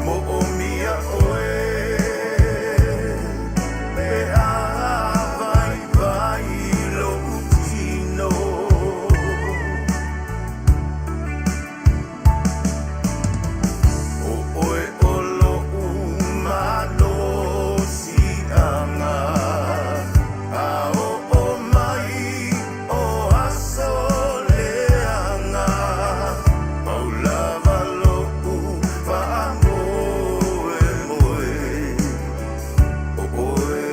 Moomia oe pe a vai lo'u tino. O oe o lo'u malosi'aga, a o'o mai o aso leaga, pau lava lo'u fa'amoemoe o oe.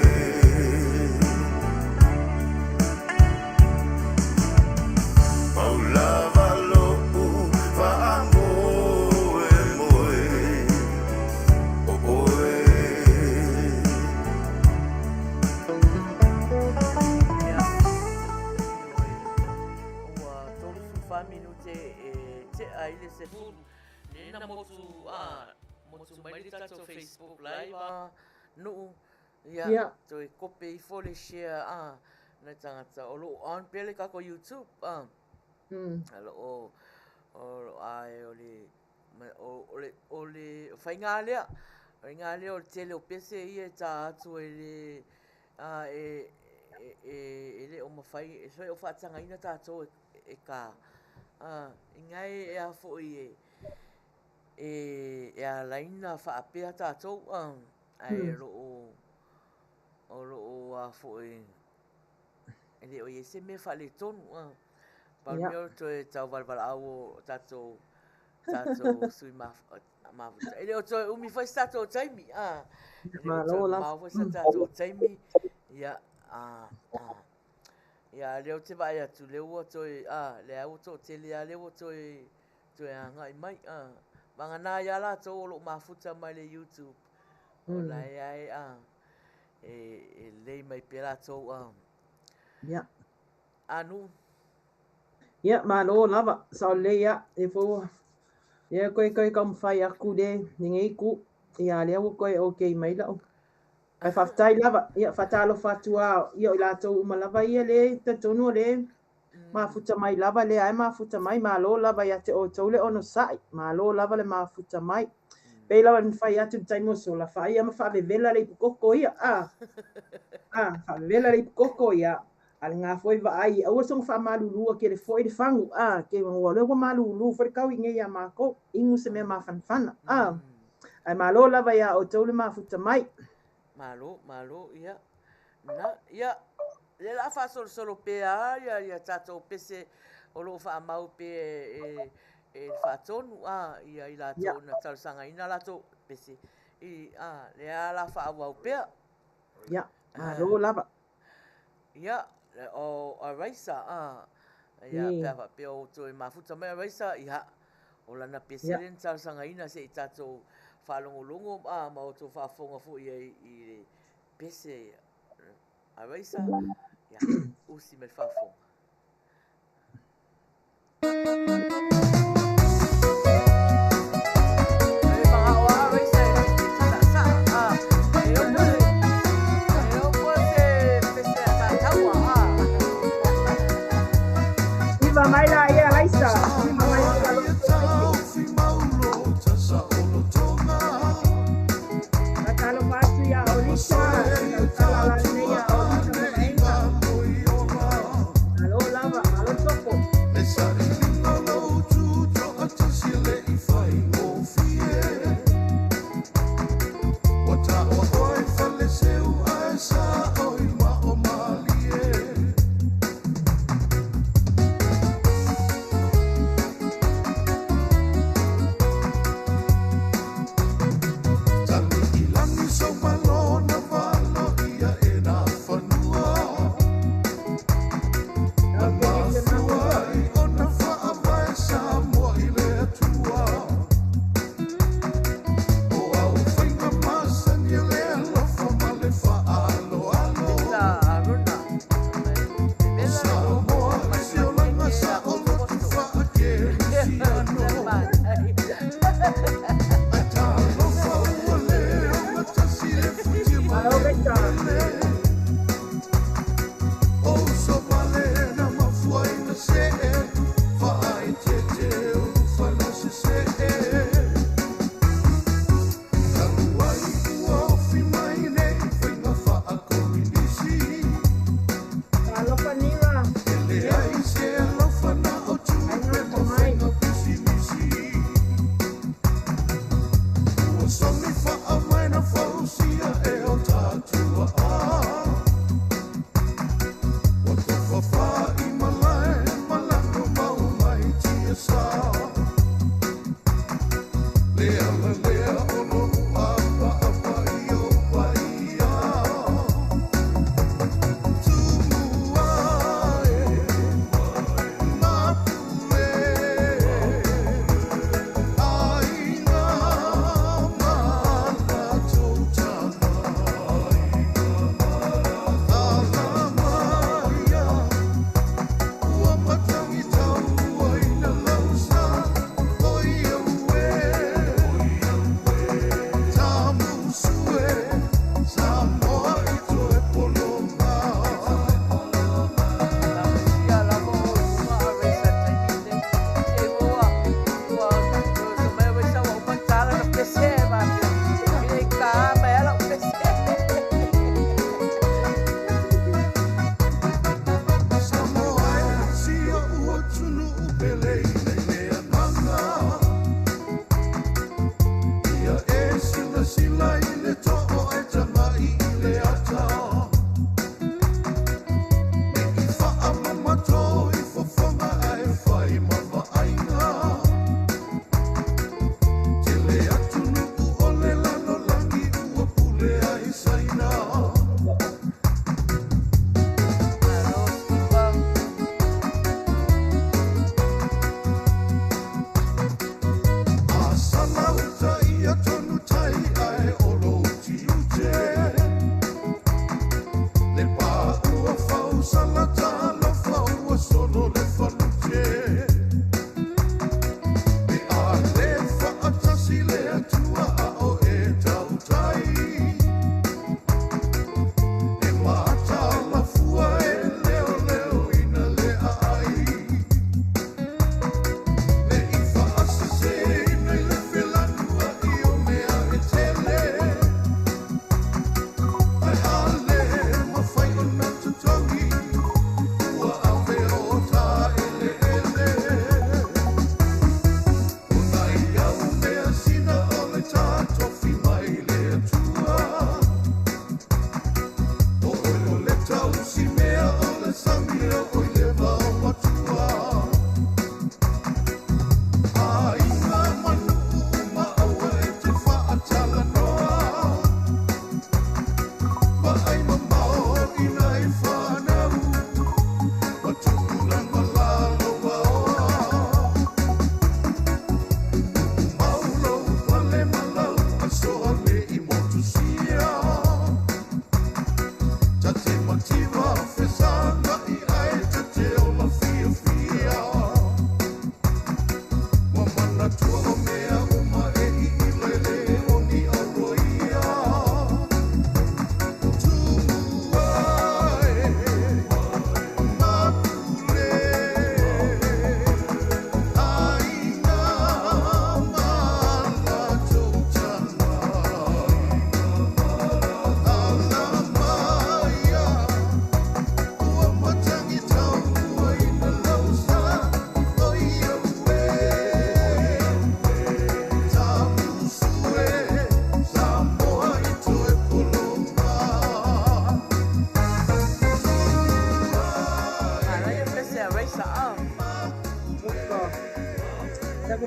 Pau lava lo'u fa'amoemoe o oe. Ia, ioe, ua 34 minute e tea ai le 10, lea na motu, a, motu mai le tatou Facebook Live a, Nuu, ia, toe kope ifo le share a, nai tagata o lo o on pea le tatou YouTube a, o lo o, o lo ae o le, o le, o le faiga lea, faiga lea o le tele o pese ia e ta atu e le, a, e, e, e le o mafai, e le o faatagaina tatou e ka, a, inā e a foi e, e, e alaina faapea tatou, a, ae o lo o, o lo o a foi, e le o i ai se mea faaletonu, a. Pau le mea o le toe tau valevalaau o tatou, tatou sui mafuta. E le o toe umi foi se tatou taimi, a. E le o toe mamao foi se tatou taimi, ia, a, a. Ia, lea ou te vaai atu, lea ua toe, a, lea ua toatele lava lea ua toe, toe agai mai, a. Vagana ai lava latou o lo o mafuta mai le YouTube, o la e lava e, a, e, e lelei mai pea latou, a. Ia. A Nuu. Ia, malo lava, sao lelei lava. Lea foi ua, lea koe toe taumafai atu le lenei itu. Ia, lea ua toe okay mai lau. Ae faafetai lava. Ia, faatalofa atu lava ia o i latou uma lava ia lea e talitonu o lea mafuta mai lava, lea lava e mafuta mai. Malo lava ia te outou le onosai. Malo lava le mafuta mai. Pei lava ona fai atu i le taimi ua sola, faia ma faavevela le ipukoko ia. A, a, faavevela le ipukoko ia. A o lena foi vaai, aua soona faamalulua tele foi le fagu, a, ke ua lea ua malulu foi le tau i nei iā matou, inu se mea mafanafana, a. Ae malo lava iā outou le mafuta mai. Malo, malo, ia. Na, ia, lea o le a faasolosolo pea lava ia tatou pese o lo o faamau pea e, e le faatonu, a, ia i latou na talosagaina latou pese, i, a, lea o le a faaauau pea. Ia, malo lava. Ia, o Araisa, a, ia, pe a faapea o toe mafuta mai Araisa, ia, o lana pese lea na talosagaina se i tatou faalogologo a, ma outou faafofoga foi i ai i le pese Araisa, ia, usi mai le faafofoga. Iva mai la ia Laisa. Iva mai la lo. Faatalofa atu ia Olisa. Tautala la nei ia Olisa Mavaega. Malo lava, malo topo.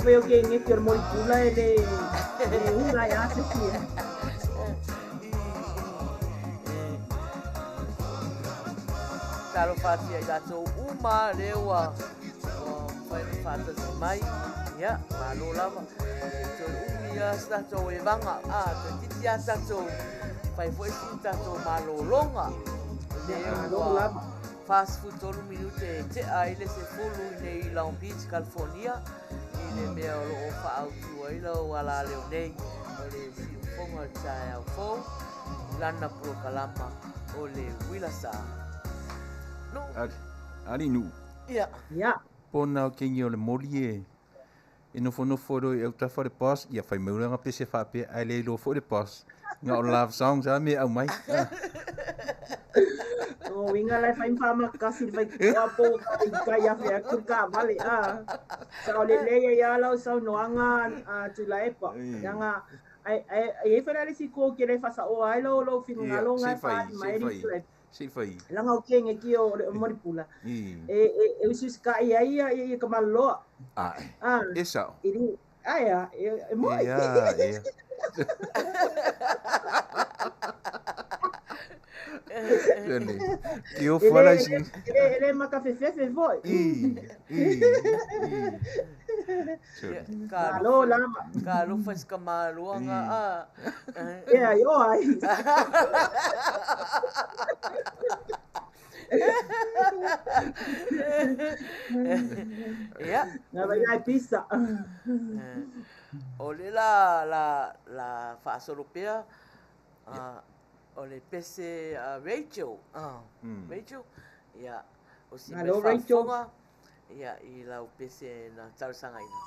Veo que en este molecula ele ula ya se fia. Talo fatia i latou uma lea ua mafai ona faatasi mai, ia, malo lava. E toe umi lava se tatou evaga, a, toeitiiti lava tatou fai foi sina tatou malologa. Lea ua 43 minute e tea ai le 10 i nei i Long Beach, California, i le mea o lo o faaautu ai lau alaleo nei o le siufofoga o le taeao fou i lana polokalama o le Uila Sa. Nuu. Ali nuu. Ia. Ia. Pona o kengi o le moli e e nofonofo loa i autafa le boss, ia fai mai ulaga pese faapea ae le iloa foi le boss na o love songs a mea e aumai. O winga lai fai mfa kasi fai ko po kai ya fe ku ka vale a. Sa o le le ya lau sau noanga a tula epa. Yanga ai ai ai fa le si ko ke le fa sa o ai lo lo finga lo ngai fa mai ri tula. Se fai. Langa o kenge ki o le mori pula. E e e usus ka ia ia ia ka maloa. Ah. Esa. Iri ai a e mo. Ia ia. Que eu falo assim. Ele é uma café foi. Malo lama. Kalo faz kamalo nga a. Yeah, yo ai. Yeah. Na vai ai pizza. O le la la la fasolopea. O le pese Rachel. Rachel. Ia. O si Hello, Rachel. Ia, i lau pese na talosaga ina.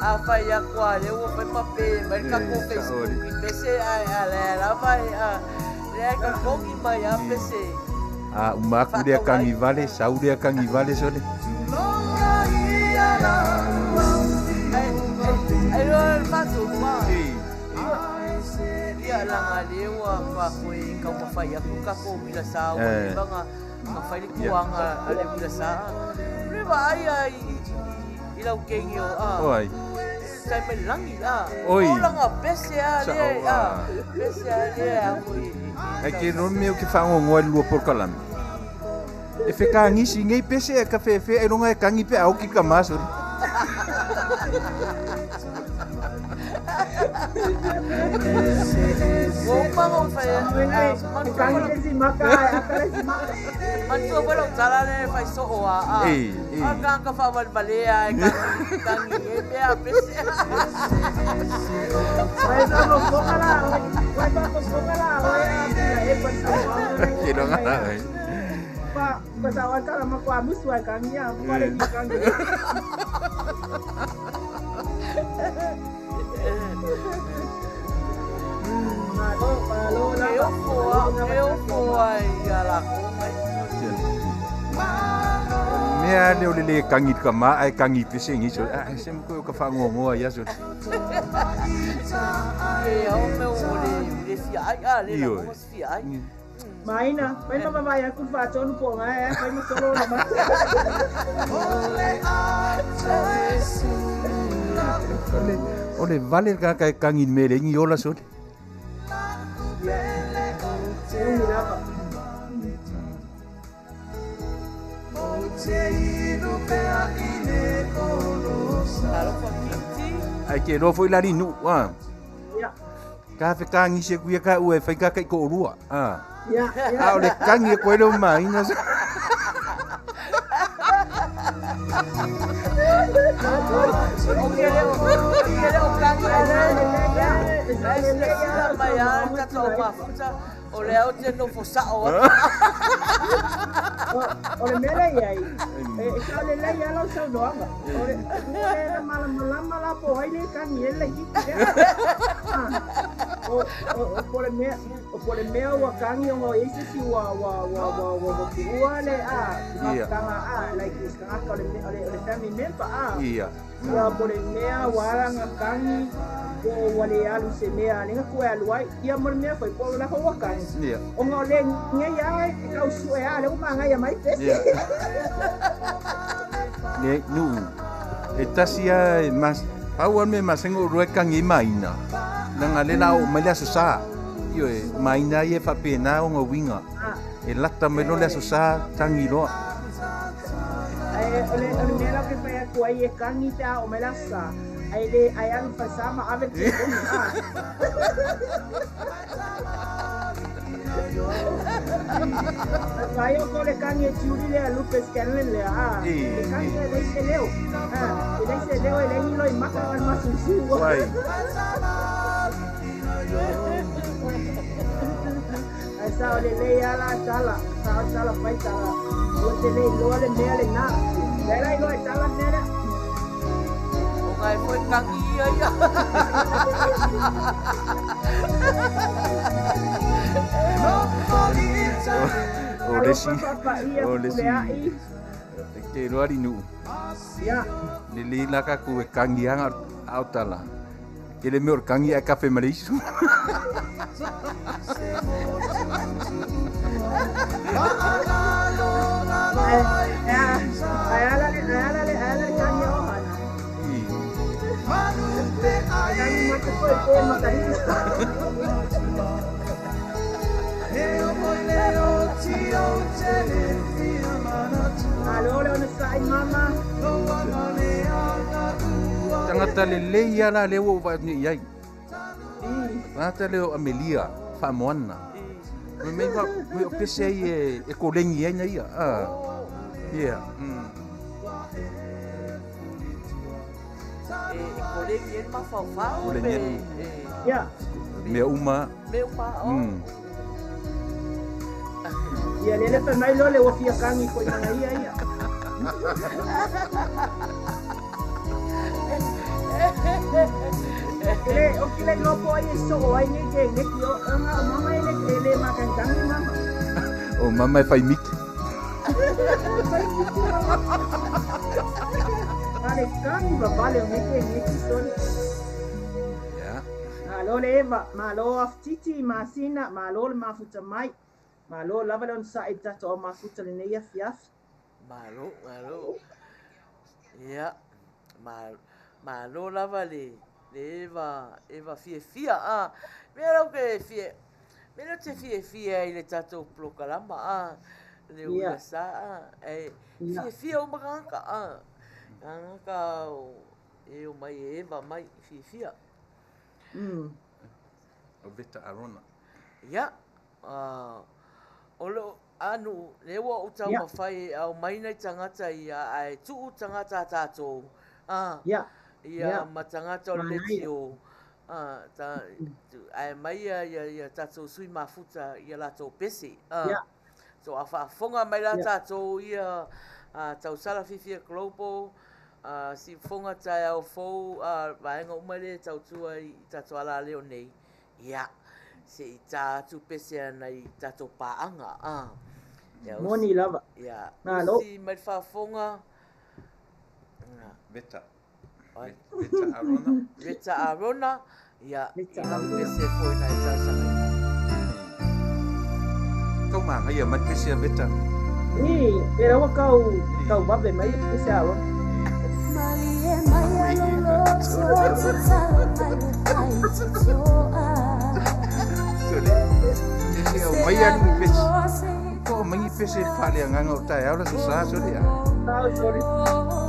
A fai a kua le ua fai mape mai ka ko Facebook i pese ai a le la mai a le ka kongi mai a pese. A umaku le kangi vale, sau le kangi vale sole. Ai lo fato ma. Ia langa le ua fa koe ka ma fai aku ka ko mila sa o le banga ma fai le kuanga a le mila sa. Le va ai ai i lau kengi o a. Oi. Sai mai langi a. Oi. O langa pese a le a. Pese a le a koe. Ai ke no meu ke whangongoa lua porkalami. E whekaangisi ngei pese e ka whewhe e ronga e kangi pe au ki ka masori. Mantua wala tala le fai so o a. A ka ka fa wal balea e kangi e pe a pese. Vai ba ko la, vai ba ko la, vai a e pa sa. Ke ronga na. Pa pa sa wa kala ma kwa musu ai kangi a pa le kangi. Mea le o le kangi ka ma ai kangi pese ngi so ai sem ko ka whangongoa ia so. E au me o le fia ai a le la mo fia ai. Maina, mai mama vai a ku fa tonu po ngai ai mo solo na ma. O le vale ka ka kangi me le ngi ola so. Ai ke no foi lari nu a. Ka fe kangi se kuia ka ue fai ka kai ko rua a. A o le kangi ko le mai na. O ke le o kangi mai a ka to mafuta o le au te no fosa o. O le mele ai. E sa le le ia lau sau noanga. O le le mala mala la po ai le kangi ele ki. O o le mea o le mea ua kangi o e se si ua ua ua ua ua ua le a kanga a like is kanga le family member a. Ia. Ua po le mea ua nga kangi o ua le alu se mea lenga ku alu ai ia mo le mea foi po la ho kangi. O nga le nge ia e kau su e a le uma nga ia mai pese. Ne nu e tasi a mas pau me masengo rue kangi maina. Nanga le lao mai le aso sa. Io e maina ie fa pena o nga winga. E lata mai lo le aso sa tangi loa. Ai ole ole mea ke fa ku ai e kangi ta o me la sa. Ai le ai alu fa sa ma ave te ko a. Vai o ko le kangi e tiuri le alu pescanle le a. Le kangi e le se leo. Ah, e le se leo e le ni lo i maka al masusu. Vai. Ai sa ole le ia la tala, sa tala pai tala. O te le lo le mea le na. Le la iloa e tala le mea lea. O ngai foi kangi ia ia. O le isi, Alofa faapaia o le isi, fepulea'i. e te iloa li nuu. Ia. Lelei la tatou e kagiaga a o tala. Tele mea o le kagi ae kafe ma le isu. Ae ala le ae ala le ae ala le kagi a ohana. Kagi mata foi pe makahiki. Malo le onosa'i mama. Tagata lelei lava la lea ua ou vaai atu nei i ai. Tagata lea o Amelia Faamoana. Mai mai mai o pese ai e e kolegi ai na ia. Ah. Yeah. E kolegi ai le mafaufau Kolegi pe ai. e Ia. Mea uma. Mea uma o. Ia lea le fai mai loa le ua fia kagi foi ma ia ia. Le o ki le iloa po o ai e soo ai nei ke neki o anga o mama e le e le makagikagi mama. O mama e fai miki. Fai miki mama. A le kagi vavale o nei ke neki soli. Ia. Malo le Eva, malo afititi masina, malo le mafuta mai. Malo lava le onosa'i i tatou au mafuta lenei afiafi. Malo, malo. Ia, malo lava le le Eva, Eva fiafia a. Mea lau ke fia, mea lau te fiafia ai i le tatou polokalama a, le Ia. ula sa a. E Ia. fiafia uma tagata a. Tagata o e omai e Eva mai fiafia. O Veta Arona. Ia, o loo anu, lea ua ou taumafai e aumai nai tagata ia, ae tuu tagata a tatou, a, Ia. ia Ia. ma tagata o le Manaia. letio, a, ta, ae aumai ia, ia, ia tatou sui mafuta i a latou pese, a. Ia. So a faafofoga mai la Ia. tatou ia, a, tausala fiafia global, a, siufofoga taeao fou, a, vaega uma lea e tautua i tatou alaleo nei, ia, se i tā atu pese a nai tatou paaga, a. Ia, usi, Moni lava. ia, Malo. usi mai le faafofoga, Veta. Ai. Veta Arona. Veta Arona, ia, Veta i lau Arona. pese foi na e talosagaina. Tau magaia mai le pese a Veta. I, e ua kau kau vave mai le pese a Arona. Se au mai ali ni pese. Po o mai pese e faaleagaga o taeao le aso sa sole a. Tau sole. Malo.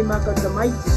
makatamaiti.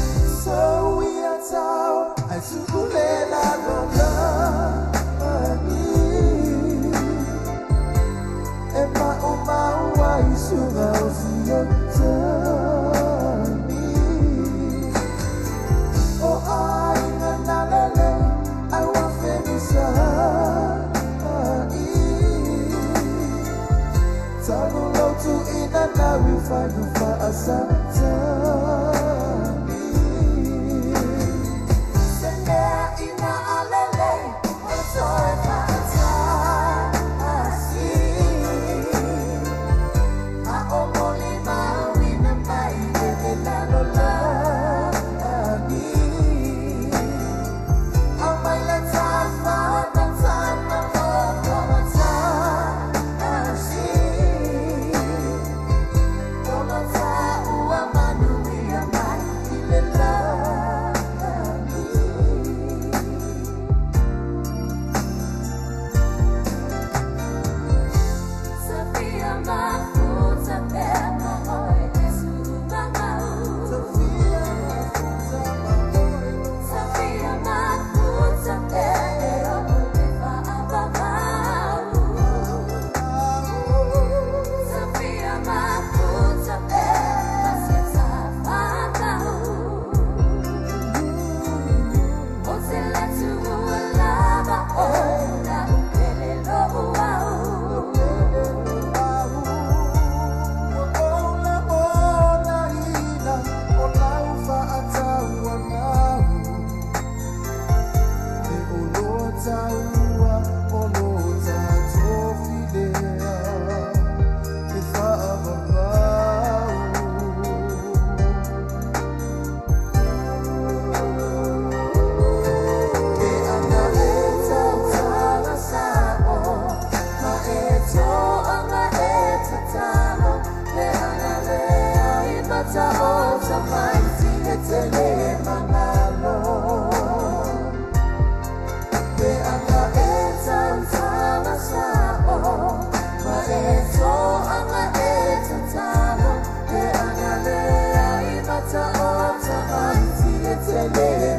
Ia,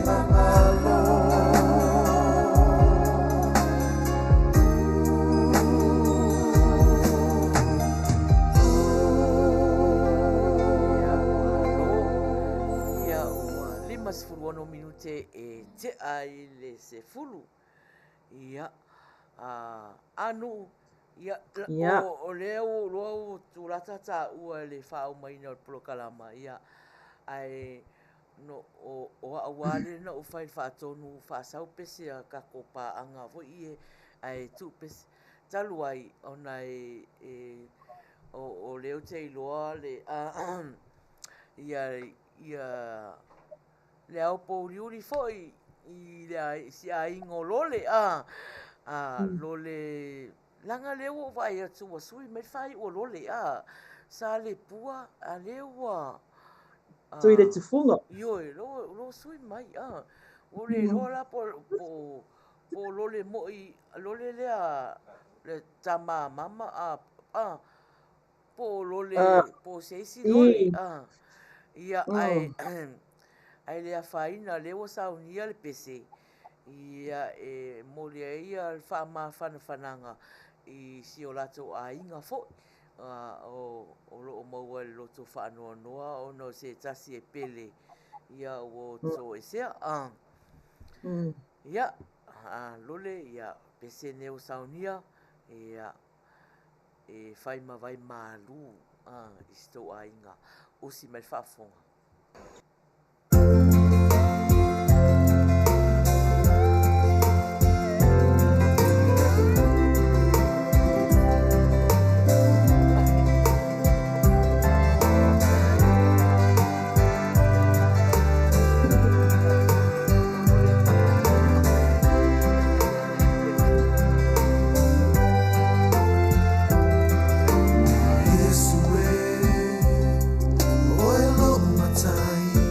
malo. Ia, ua 56 minute e tea i le 10. Ia, a nuu, ia, Ia. o lea ua ou iloa ua tulata taua i le faaaumaina o le polokalama, ia, ae no, o au lava lea na ou fai i le faatonu faasau pese a tatou paaga foi ie, ae tuu pese. Talu ai ona e o lea ou te iloa le ia ia le ao pouliuli foi i le si aiga o Lole a Lole leaga lea ua ou vaai atu ua sui mai le faaiu o Lole a sa le pua a lea ua Sui le tufuga. Ioe, lo sui mai a ua le iloa la po o Lole moi Lole lea le tama mama a po o Lole po o se isi Lole a ia ae ae le afaina lea ua saunia le pese ia e momoli ai ia le faamafanafanaga i si o latou aiga foi o lo o maua i le loto faanoanoa ona o se tasi e pele ia ua toesea. Ia, Lole, ia, pese nei ua saunia, ia, e fai ma vai malu i si tou aiga. Usi mai le faafofoga. Iesu e, oe lo'u matai.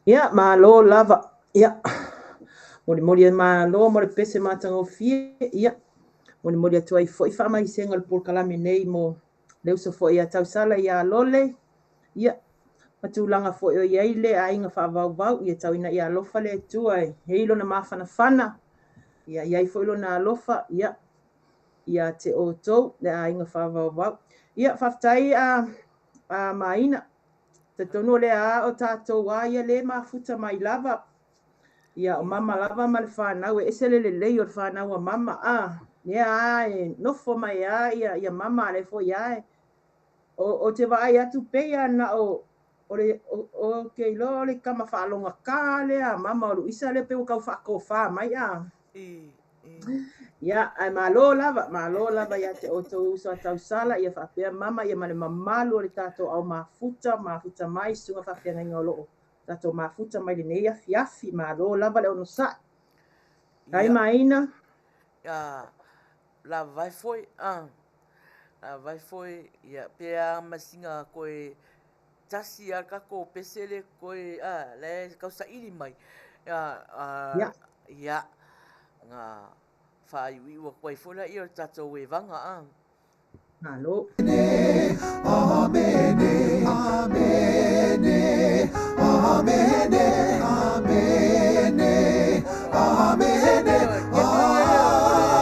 Ia, malo lava. Ia, molimoli e malo mo le pese matagofie. Ia, molimoli atu ai fo'i faamaisega o le polokalame nei mo le uso fo'i ia Tausala ia Lole. Ia, ma tulaga fo'i o i ai le aiga faavauvau. Ia tau ina ia alofa le Atua e i ai lona mafanafana. Ia, i ai foi lona alofa. Ia, ia te outou le aiga faavauvau. Ia, faafetai a Maina. Talitonu o lea o tatou a ia le mafuta mai lava. Ia o mama lava ma le fanau e ese le lelei o le fanau a mama a. Lea a e nofo mai a ia ia mama le foi a e. O te vaai atu pei a na o o le o ke iloa o le kama faalogaka lea mama o Luisa le pe ua kau faatofa mai a. Ia, ae malo lava ia te outou uso a tausala ia faapea mama ia ma le mamalu o le tatou au mafuta, mafuta mai susuga faafeagaiga o loo tatou mafuta mai lenei afiafi. Malo lava le onosai. Kai maina. La vai foi a. La vai foi ia pe a masinga koe tasi a kako pesele koe a le kau saili mai. Ia. Ia nga whaiu koe foi la ia o tatou e vanga a. Malo. Amene, amene, amene, amene, amene,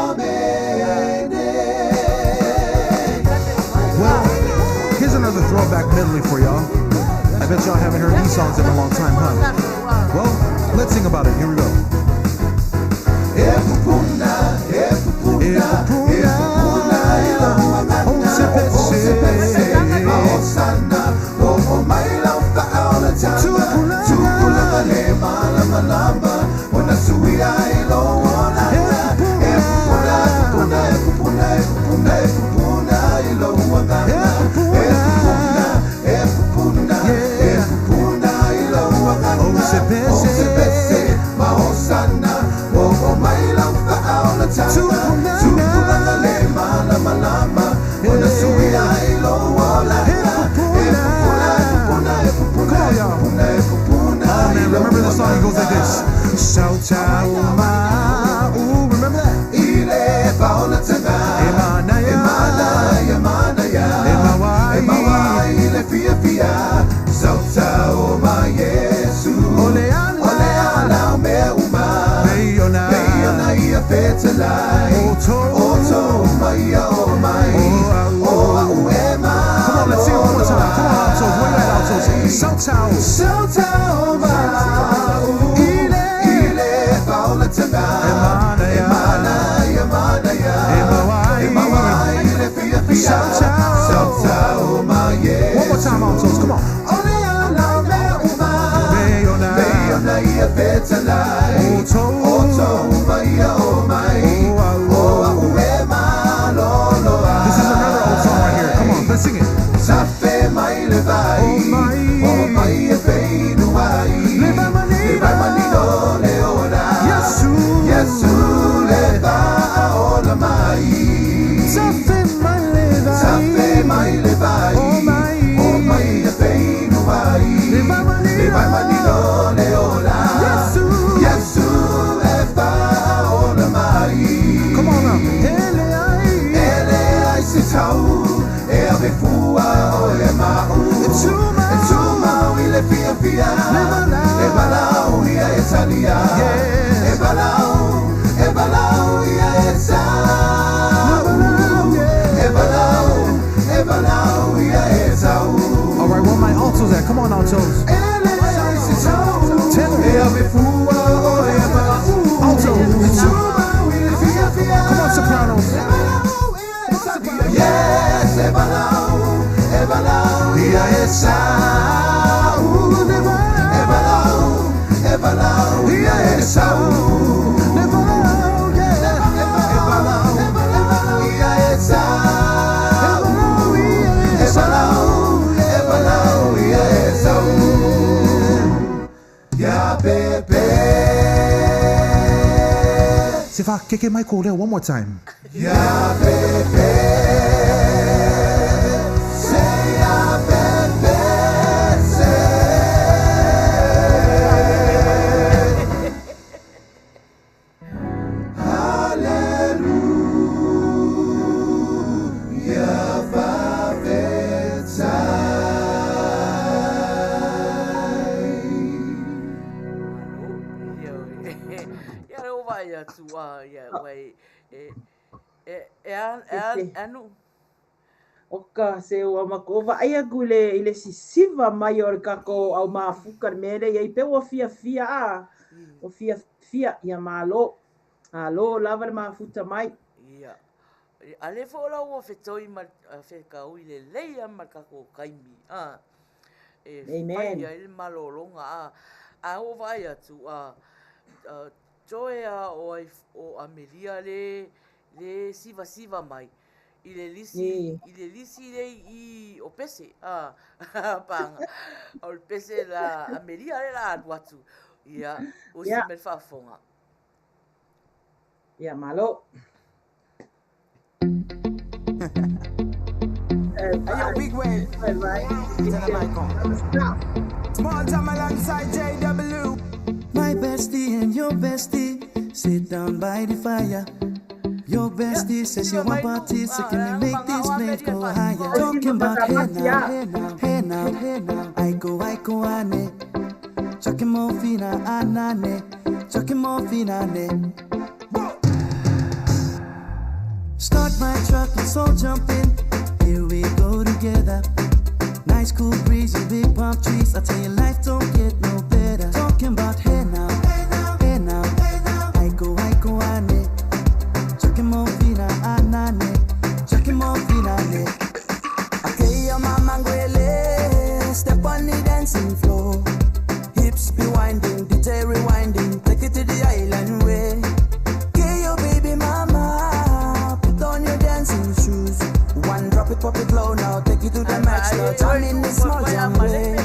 amene. Well, here's another throwback medley for y'all. I bet y'all haven't heard these songs in a long time, huh? Well, let's sing about it. Here we go. E pupuna, e pupuna, e pupuna, O sepese, Osana, o mai lau fa'aola tanga, tupulaga le malamalama, ona suia i lo olana. E pupuna, e pupuna, e pupuna, e pupuna, e pupuna i lo agana. E pupuna, e pupuna, e pupuna i lo agana. O sepese. O sepese, ma osana, o mai lau fa'aola tanga, tupulaga le malamalama, ona suia i lo olana. E pupuna, e pupuna, e pupuna, e pupuna, e pupuna Oh man, i lo remember the song? It goes like this. agana. Shout Ooh, remember that? Ile paola tanga, E manaya. e manaya, E mawai. e mawai le fia fia. Sauta o ma Yesu, Ole ala. ole ala o me uma. Peiona. Peiona ia fetalai, O tō. o tō mai ia o mai, O au. o au e Come on, let's sing it one more time. Come on, altos. Where you at, altos? Shout Sauta o ma Ile. ile paola tanga, E manaya. e manaya, manaya, E mawai. e mawai le fia fia. Sauta. Sauta o ma Yesu. One more time, altos. Come on. Ole ala o me uma. Peiona. Peiona ia fetalai, O tō. o tō mai ia o mai, O au. o au e malolo ai. This is another old song right here. Come on, let's sing it. Safe mai le vai, O mai. o mai e feinu ai. Le vai manino. Le vai manino le ola. Yesu. Yesu le va ola mai. Safe mai le vai. Safe mai le vai, O mai. o mai e feinu ai. Le vai manino. Le vai manino le ola. Yesu. Yesu e va ola mai. Come on now. Ele ai. Ele ai se tau, e ave fua o e mau. E tumau. E tumau i le fia fia. Le valau. Le valau ia e talia. Yes. E valau, e valau ia e tau. Le valau, yeah. E valau, e valau ia e tau. All right, where my altos at? Come on, altos. Ele ai se tau, Tenor. e ave fua o e mau. Alto. E tumau i le fia fia. Come on, sopranos. Yes, e valau, e valau, ia e sau. E valau, e valau, ia e sau. Le valau, yeah. E valau, e valau, ia e sau. E E valau, e valau, ia e sau. Ia pepe. Se fa keke mai ko leo one more time. Ia pepe. Se ia pepe, se. Hallelujah, fa'afetai. Ia le ova ia tu a ia wai e e e a e a anu O ka se ua makova ai aku le i le sisiva mai o le kako au mafuka le mele ia i pe ua fia fia a. O fiafia, ia malo. Malo lava le mafuta mai. Ia. A lea foi la ua fetoi ma fekaui lelei lava ma le tatou taimi, a, e fai ai le malologa, a, a ua vaai atu, a, toe a o ai o Amelia le le sivasiva mai i le lisi i le lisi le i o pese, a, paga o le pese la Amelia le la alu atu, ia, usi mai le faafofoga. Ia, malo. Hey, yo, big wave. Tell them I come. Small time alongside JW. My bestie and your bestie sit down by the fire. Your bestie says you want parties, so can we make these flames go higher? Talking about hey now, hey now, hey now, hey now. I go, ane. Chucking more fina, anane. Chucking more fina, ane. Start my truck, let's all jump in. Here we go together. Nice cool breeze and big palm trees. I tell you, life don't get no better. Talking about hey now, hey now, hey now, hey now. I go, ane. Chucking more fina, anane. Chucking more fina, ane. Okay, your mama ngwele. Step on the dancing floor. Hips be winding, DJ rewinding. Take it to the island way. Okay, your baby mama. Put on your dancing shoes. One drop it, pop it low now. Take it to the max now. Jam in the small jam way.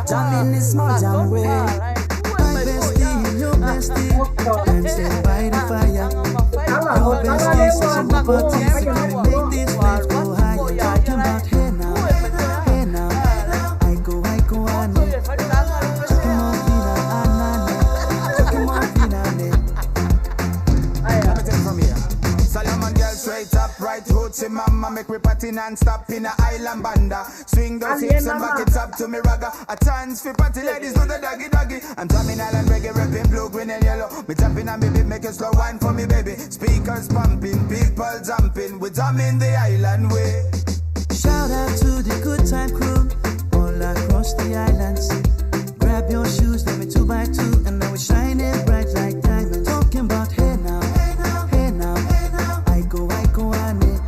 Jam in the small jam way. My bestie and your bestie dancing by the fire. Your bestie says you want parties, so can we make these flames go higher? Talking about hey now, hey now, I go, ane. Chucking more fina, anane. Chucking more fina, ane. Let me take it from here. Solomon girl straight up, right hoochie mama. Make we party non-stop in a island banda. Swing those hips and back it up to me ragga. A chance for party ladies do the doggy doggy. I'm jamming island reggae, rapping blue, green and yellow. Me jumping and baby, make a slow wine for me baby. Speakers pumping, people jumping. We jamming the island way. Shout out to the good time crew all across the islands. Grab your shoes, let me 2 by 2, and now we're shining bright like diamonds. Talking about hey now, hey now, hey now, hey now. I go, ane.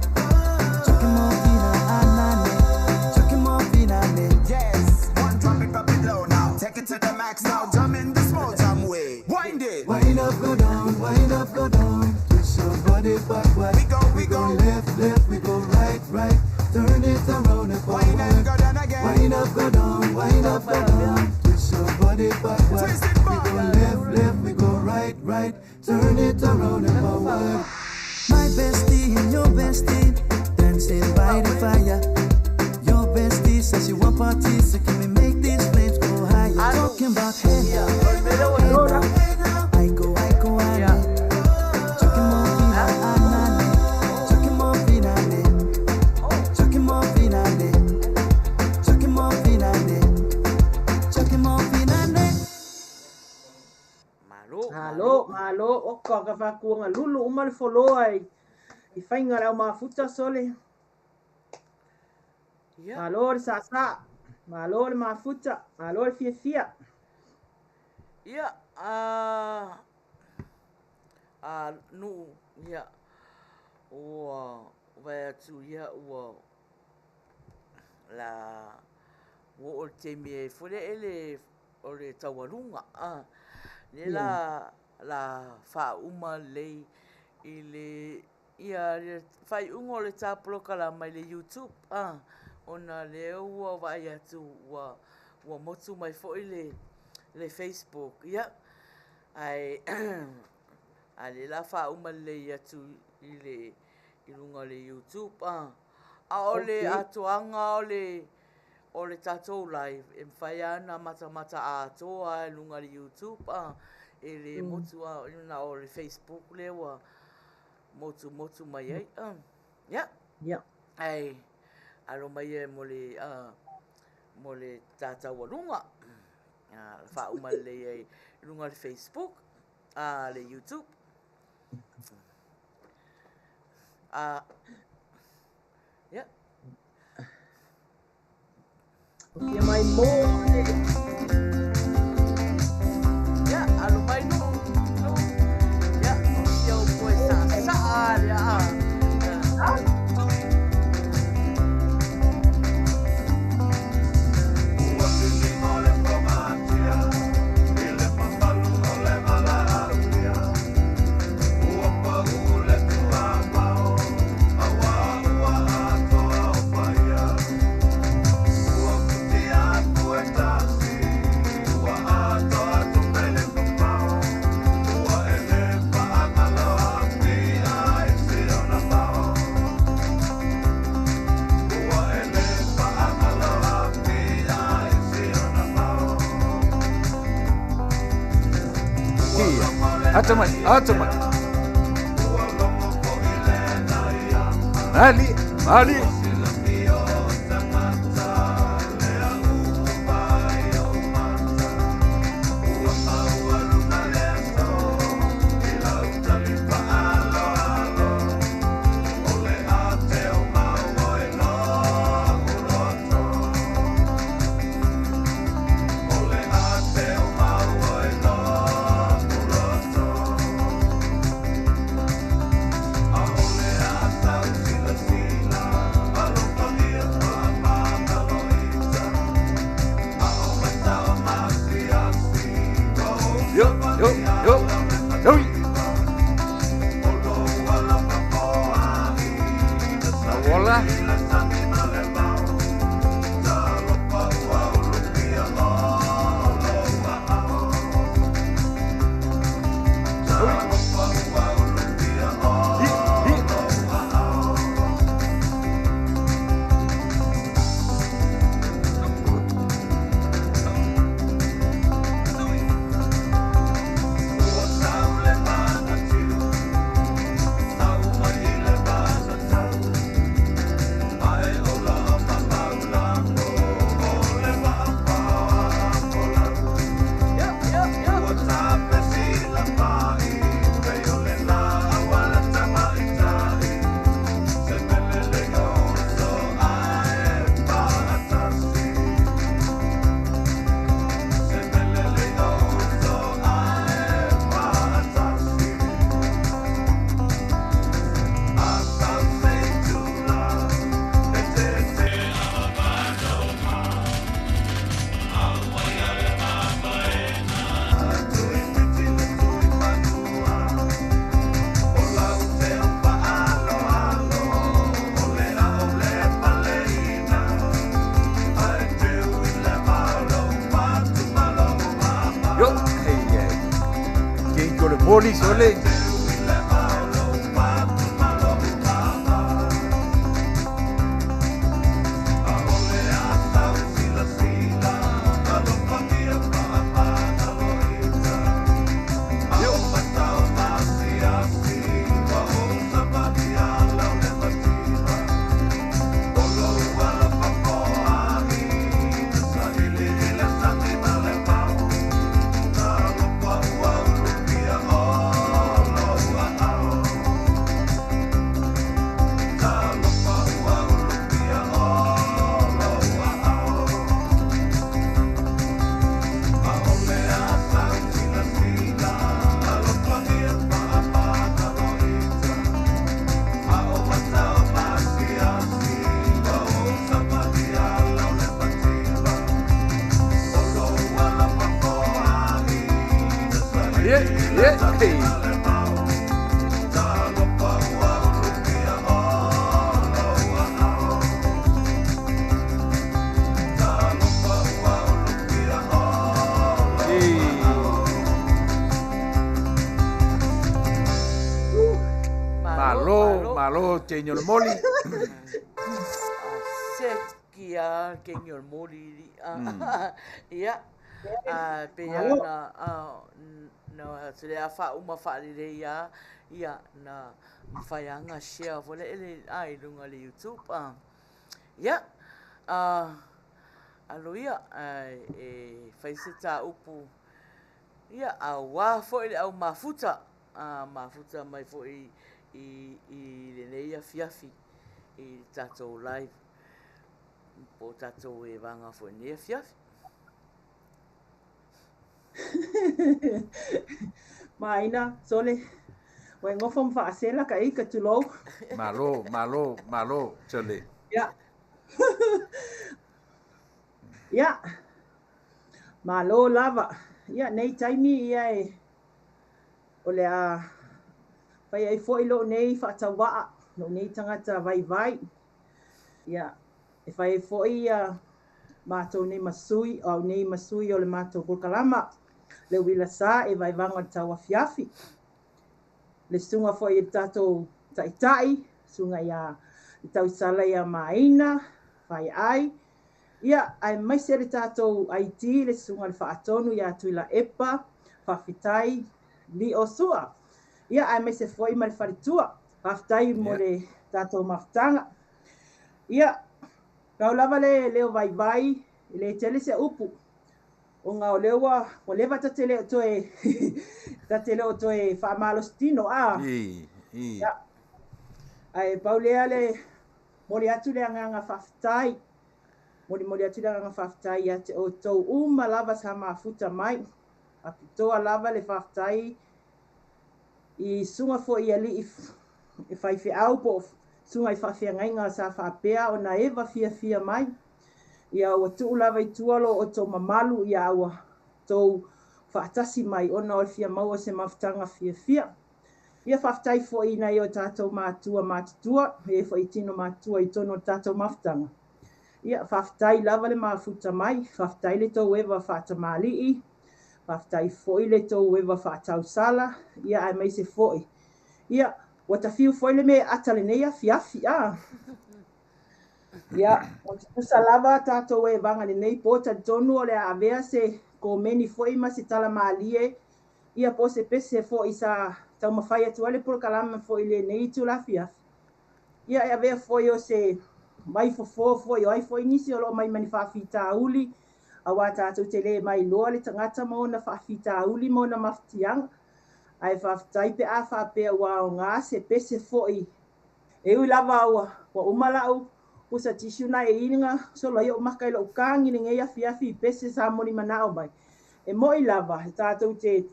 Chucking more fina, anane. Chucking more fina, ane. Yes, one drop it low now. Take it to the max now. Jam in the small jam way. Wind it. Wind up, go down, wind up, go down. Twist your body backward. We go, we go. Left, left, we go right, right. Turn it around and forward. Wind and go down again. Wind up, go down, wind up, go down. Twist your body backward. Twist it back. We go left, left, we go right, right. Turn it around and forward. My bestie and your bestie dancing by the fire. Your bestie says you want parties, so can we make these flames go higher? Talking about hey now, hey now, I go, ane. Chucking more fina, anane. Chucking more fina, ane. Chucking more fina, ane. Chucking more fina, ane. Chucking more fina, ane. Malo, Malo, malo, o ka ka whakuanga lulu uma le foloa i whainga rau mafuta sole. Ia. Malo le sasa, malo le mafuta, malo le fiafia. Ia, a nuu, ia, ua vae atu ia ua la ua o le taimi e foi lea ele o le taualuga, a, lea la la faauma lelei i le ia le faaiuga o le tapolokala mai le YouTube, a, ona lea ua vaai atu ua ua motu mai foi le le Facebook, ia, ae a lea la faauma lelei atu i le i luga o le YouTube, a, a o le atoaga o le tatou live e mafai lava ona matamata atoa i luga o le YouTube, a, e le motu a na o le Facebook lea ua motu motu mai ai, a, ia. Ia. Ae alo mai e mo le mo le tataualuga, a faauma lelei ai i luga o le Facebook, a le YouTube. A, ia. O fia mai mo le. Ia, alo mai Ata mai, ata mai. Ali, Ali. Yo, yo, yo. Yo. Hola. Yo, hey, hey. Ke ko le moli sole. Yeah, yeah, hey. Malo, malo, tenho le moli. Se kia kenyo le moli. Ia. Pe ia na na se le afa uma fa le ia ia na mfaianga share fo le ele ai lunga le YouTube. Ia. Alo ia e fai se ta upu. Ia a wa fo ile au mafuta. Mafuta mai fo i i le nei afiafi i tatou live po tatou e vanga fo nei afiafi. Maina sole wa ngofo mfaasela ka i ka tulou. Malo, malo, malo, sole. Ya. Ya. Malo lava. Ya nei taimi ia e o le a fai ai foi lo nei whaatawaa, lo nei tangata vai vai. Ia, e fai ai foi ia mātou nei masui, au nei masui o le mātou polokalama. Le wila sa e vai vanga tau afiafi. Le sunga foi e tātou taitai, sunga ia le tausala ia maina, fai ai. Ia, ai mai se le tātou IT, le sunga le whaatonu ia tuila epa, whawhitai, Lio Sua. Ia aemaise foi ma le faletua. Faafetai mo le tatou mafutaga. Ia, pau lava le leo vaivai, e le tele se upu, ona o lea ua ua leva ta te le o toe ta te le o toe faamalositino a. Ia, ae pau lea le momoli atu le agaga faafetai, molimoli atu le agaga faafetai ia te outou uma lava sa mafuta mai. Faapitoa lava le faafetai i susuga foi i alii faifeau po o susuga i faafeagaiga sa faapea ona eva fiafia mai. Ia ua tuu lava i tua lo outou mamalu ia ua tou faatasi mai ona o le fia maua o se mafutaga fiafia. Ia faafetai foi i nai o tatou matua matutua, e foi tino matua i totonu o le tatou mafutaga. Ia faafetai lava le mafuta mai, faafetai le tou eva faatamalii, faafetai foi le tou eva faatausala, ia aemaise foi. Ia ua tafiu foi le mea ata lenei afiafi a. Ia, o tutusa lava tatou evaga lenei po talitonu o le a avea se komeni foi ma se tala malie, ia po se pese foi sa taumafai atu ai le polokalame foi i lenei itula afiafi. Ia e avea foi o se vai fofo foi o ai foi nisi o loo mai ma ni faafitauli, auā tatou te le mailoa le tagata ma ona faafitauli ma ona mafatiaga. Ae faafetai pe a faapea ua aoga se pese foi. E ui lava ua uma lau pusa tissue na e ina solo ai o maka i lou kagi lenei afiafi i pese sa molimanao mai. E moi lava e tatou te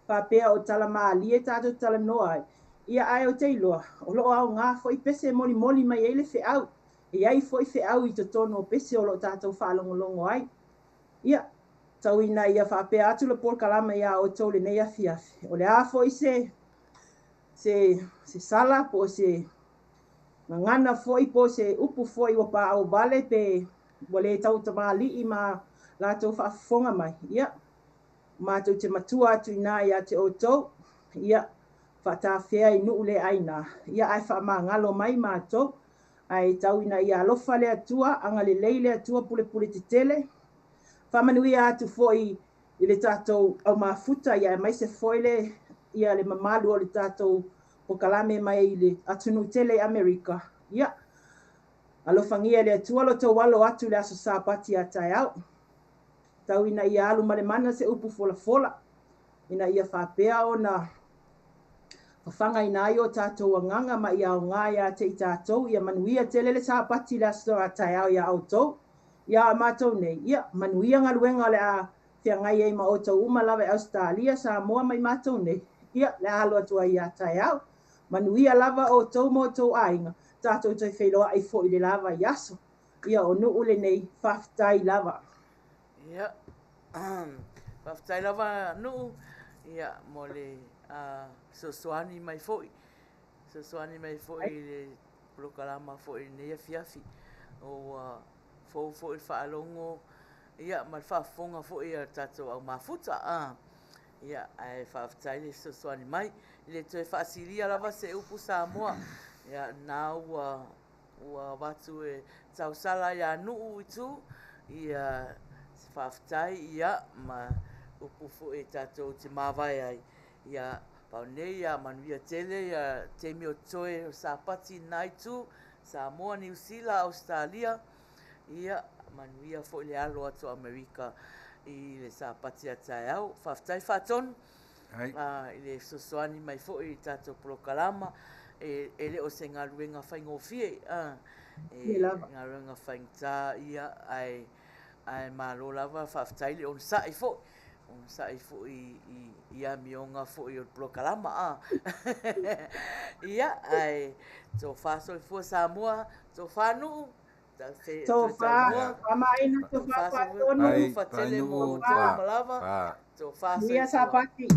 faapea o tala malie tatou talanoa ai. Ia ae ou te iloa, o loo aoga foi pese e molimoli mai ai le feau. E i ai foi feau i totonu o pese o loo tatou faalogologo ai. Ia, tau ina ia faapea atu le polokalame iā outou lenei afiafi. O le a foi se se sala po o se gagana foi po o se upu foi ua paovale pe ua le tautamalii ma latou faafofoga mai. Ia, matou te matua atu iina ia te outou. Ia, faatafea i nuu le aina. Ia, ae faamagalo mai matou. Ae tau ina ia alofa le Atua, agalelei le Atua pulepule tetele. Faamanuia atu foi i le tatou aumafuta, ia aemaise foi le ia le mamalu o le tatou polokalame mai i le atunuu tele i Amerika. Ia, alofagia e le Atua lo tou alo atu i le aso Sapati a taeao. Tau ina ia alu ma le mana se upu folafola, ina ia faapea ona fafagaina ai o tatou agaga ma ia aoga ia te i tatou. Ia manuia tele le Sapati i le aso a taeao iā outou. Ia a matou nei, ia manuia galuega o le a feagai ai ma outou uma lava i Ausetalia, Samoa ma i matou nei. Ia, le a alo atu ai ia taeao. Manuia lava outou ma outou aiga, tatou toe feiloai foi i le la vaiaso. Ia, o Nuu lenei, faafetai lava. Ia, faafetai lava Nuu, ia, mo le fesoasoani mai foi, fesoasoani mai foi i le polokalama foi i lenei afiafi. Ua fou foi le faalogo, ia, ma le faafofoga foi a le tatou au mafuta. Ia, ae faafetai le fesoasoani mai. E le toe faasilia lava se upu Samoa. Ia, na ua avatu e tausala ia Nuu i tu, ia, se faafetai, ia, ma upu foi e tatou te mavae ai. Ia, pau nei, ia, manuia tele, ia, taimi o totoe o Sapati na i tu, Samoa, Niu Sila, Ausetalia, ia, manuia foi le alo atu Amerika i le Sapati a taeao. Faafetai faatonu i le fesoasoani mai foi i tatou polokalama. E le o se galuega faigofie, e galuega faigata, ia, ae malo lava, faafetai le onosai foi. Onosai foi i amioga foi o le polokalama. Ia, ae tofa soifua Samoa, tofa Nuu, Tofa, faamaina, tofa faatonu. Fatele mo outou uma lava. Tofa Manuia soifua. Sapati.